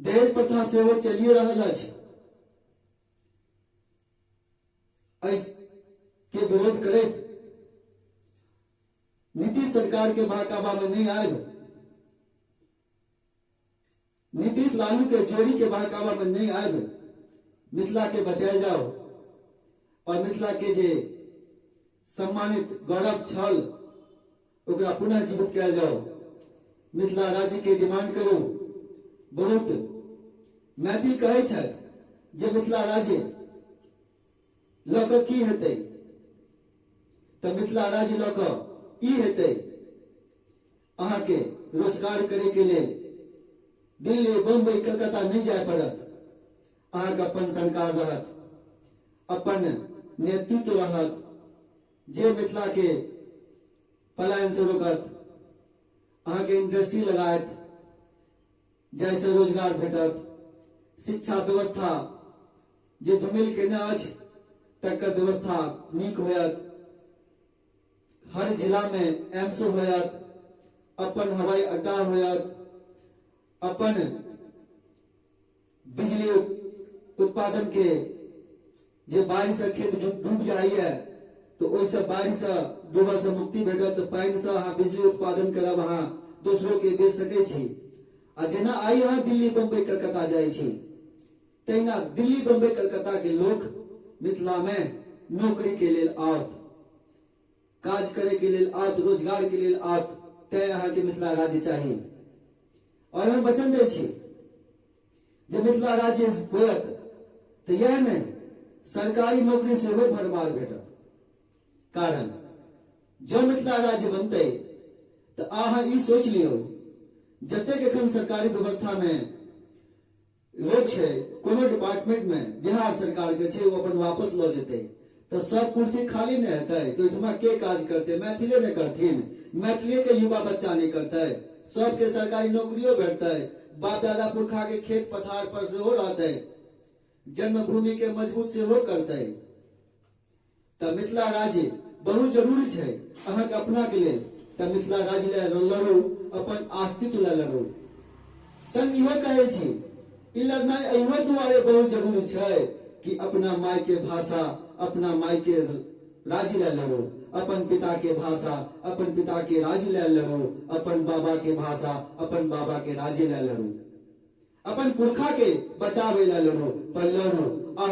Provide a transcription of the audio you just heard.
दहेज प्रथा सेहो चलिए रहल अछि। एहि के विरोध करैत नीतीश सरकार के बहकावा में नहीं आयब, नीतीश लालू के जोड़ी के बहकावा में नहीं आयब, मिथिला के बचायल जाओ और मिथिला के जे सम्मानित गौरव छल ओकरा पुनः जीवित कयल जाओ। मिथिला राज्य के डिमांड करू। बहुत मैथिल कहै छथि जे मिथिला राज्य लऽ कऽ की हेतै, तऽ मिथिला राज्य लऽ कऽ ई हेतै अहाँके रोजगार करे के लेल दिल्ली बम्बई कलकत्ता नहि जाय पड़त, अहाँके अपन सरकार रहत, अपन नेतृत्व रहत जे मिथिला के पलायन से रोकत, अहाँके इंडस्ट्री लगायत जाहिसँ रोजगार भेटत, शिक्षा व्यवस्था जे धूमिल केने अछि तकर व्यवस्था नीक होयत, हर जिला में एम्स होयत, अपन हवाई अड्डा होयत, अपन बिजली उत्पादन के जे बाढ़ि से खेत डूब जाइए तो ओहिसँ बाढ़ि से डूबऽ से मुक्ति भेटत, तऽ पानि से अहाँ बिजली उत्पादन करब, अहाँ दोसरो के बेच सकै छी। आ जेना आइ अहाँ दिल्ली बम्बई कलकत्ता जाइ छी तहिना दिल्ली बम्बई कलकत्ता के लोक मिथिला में नौकरी के लेल आओत, काज करे के लेल आओत, रोजगार के लेल आओत। तैं अहाँके मिथिला राज्य चाही। और हम वचन दै छी जे मिथिला राज्य होयत तऽ इएह नहि, सरकारी नौकरी सेहो भरमार भेटत। कारण जँ मिथिला राज्य बनतै तऽ अहाँ ई सोचि लियौ जतेक एखन सरकारी व्यवस्थामे लोक छै, कोनो डिपार्टमेंट मे बिहार सरकार के छै, ओ अपन वापस लऽ जेतै तऽ सब कुर्सी खाली नहि हेतै, तऽ ओहिठमा के काज करतै? मैथिले नहि करथिन, मैथिले के युवा बच्चा नहि करतै, सबके सरकारी नौकरियो भेटतै, बाप दादा पुरखा के खेत पथार पर सेहो रहतै, जन्मभूमि के मजबूत सेहो करतै। तऽ मिथिला राज्य बहुत जरूरी छै अहाँके अपना के लेल। तऽ मिथिला राज्य लए लड़ू, अपन अस्तित्व लए लड़ू। संग इहो कहै छी, ई लड़नाइ एहो दुआरे बहुत जरूरी छै कि अपना माय के भाषा, अपना माय के राज्य लए लड़ू, अपन पिता के भाषा, अपन पिता के राज्य लए लड़ू, अपन बाबा के भाषा, अपन बाबा के राज्य लए लड़ू, अपन पुरखा के बचाबै लए लड़ू, पर लड़ू।